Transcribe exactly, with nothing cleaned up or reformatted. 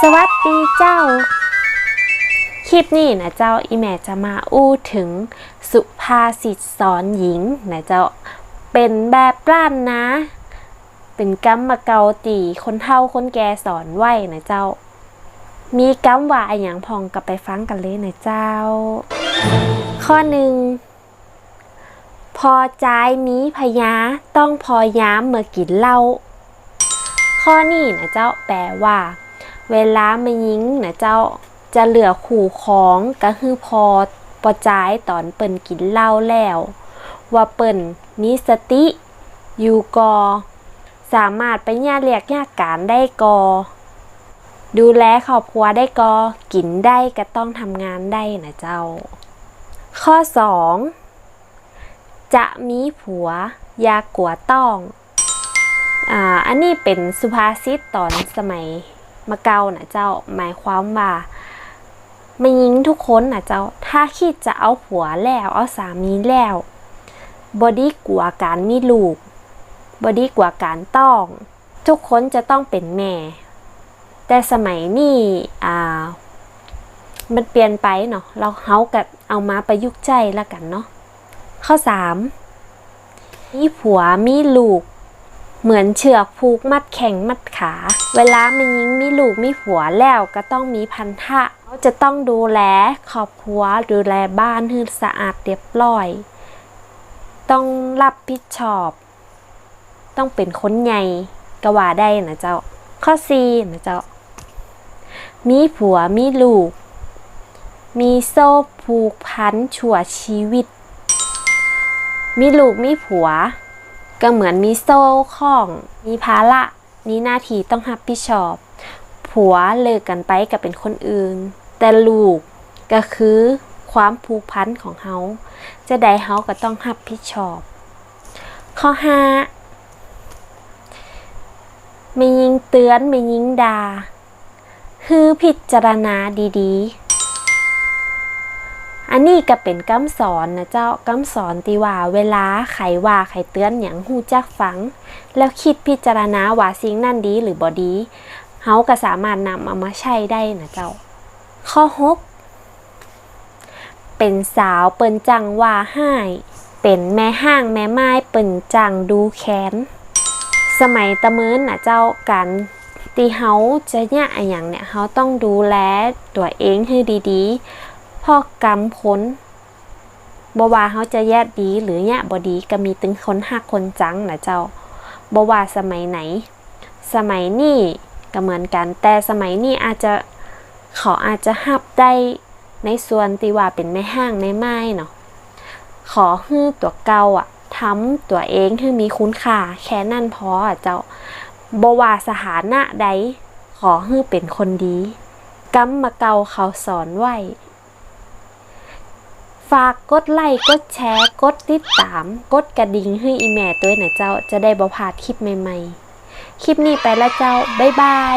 สวัสดีเจ้า คลิปนี้นะเจ้า อี่แม่จะมาอู้เถิงสุภาษิตสอนหญิงนะเจ้า เป๋นแบบล้านนา เป๋นกำบ่าเก่าตี้คนเฒ่าคนแก่สอนไว้นะเจ้า มีกำว่าอะหยังพ่องก็ไปฟังกั๋นเลยนะเจ้า ข้อนึ่ง ผ่อจายมีพญา ต้องผ่อยามเมื่อกิ๋นเหล้า ข้อนี้นะเจ้า แปล๋ว่า เวลาแม่ญิงนะเจ้า จะเลือกคู่ครองก็หื้อผ่อ ผ่อจายต๋อนเปิ้นกิ๋นเหล้าแล้ว ว่าเปิ้นมีสติอยู่ก่อ สามารถไปเยียะเวียกเยียะก๋านได้ก่อ ดูแลครอบครัวได้ก่อ กิ๋นได้ก็ต้องทำงานได้นะเจ้า ข้อสอง จะมีผัวอย่ากั๋วต้อง อ่า อันนี้เป๋นสุภาษิตต๋อนสมัยบ่าเก่านะเจ้า หมายความว่า แม่ญิงทุกคนนะเจ้า ถ้าคิดจะเอาผัวแล้ว เอาสามีแล้ว บ่ดีกั๋วก๋านมีลูก บ่ดีกั๋วก๋านต้อง ทุกคนจะต้องเป๋นแม่ แต่สมัยนี้ อ่า มันเปลี่ยนไปเนาะ แล้วเฮาก็เอามาประยุกต์ใจ๊ละกั๋นเนาะ ข้อสาม มีผัวมีลูก เหมือนเชือกผูกมัดแข้งมัดขา เวลาแม่ญิงมีลูกมีผัวแล้วก็ต้องมีพันธะ เฮาจะต้องดูแลครอบครัว ดูแลบ้านหื้อสะอาดเรียบร้อย ต้องรับผิดชอบ ต้องเป๋นคนใหญ่ก็ว่าได้นะเจ้า ข้อสี่นะเจ้า มีผัวมีลูก มีโซ่ผูกพันชั่วชีวิต มีลูกมีผัว ก็เหมือนมีโซ่คล้อง มีภาระ มีหน้าตี้ต้องรับผิดชอบ ผัวเลิกกั๋นไปก็เป๋นคนอื่น แต่ลูกก็คือความผูกพันของเฮา จาใดเฮาก็ต้องรับผิดชอบ ข้อห้า แม่ญิงเตื๋อน แม่ญิงด่า หื้อพิจารณาดีๆ อันนี้ก็เป๋นกำสอนนะเจ้า กำสอนตี้ว่าเวลาใผว่าใผเตื๋อนหยัง ฮู้จักฟัง แล้วกึ๊ดพิจารณาว่าสิ่งนั้นดีหรือบ่ดี เฮาก็สามารถนำเอามาใจ๊ได้นะเจ้า ข้อหก เป๋นสาวเปิ้นจั้งว่าฮ้าย เป๋นแม่ฮ้างแม่ม่ายเปิ้นจั้งดูแคลน สมัยตะเมินนะเจ้า ก๋านตี้เฮาจะเยียะอะหยังเนี่ย เฮาต้องดูแลตั๋วเองหื้อดีๆ เพราะกำคน บ่ว่าเฮาจะเยียะดีหรือเยียะบ่ดี ก็มีตึงคนฮักคนจังนะเจ้า บ่ว่าสมัยไหน สมัยนี้ก็เหมือนกั๋น แต่สมัยนี้อาจจะ เขาอาจจะฮับได้ในส่วนตี้ว่าเป๋นแม่ฮ้างแม่ม่ายเนาะ ขอหื้อตั๋วเก่าอะ ทำตั๋วเองหื้อมีคุณค่า แค่นั้นพออะเจ้า บ่ว่าสถานะใด ขอหื้อเป๋นคนดี กำบ่าเก่าเขาสอนไว้ ฝากกดไลก์ กดแชร์ กดติดตาม กดกระดิ่งหื้ออี่แม่ตวยนะเจ้า จะได้บ่พลาดคลิปใหม่ๆ คลิปนี้ไปละเจ้า บ๊ายบาย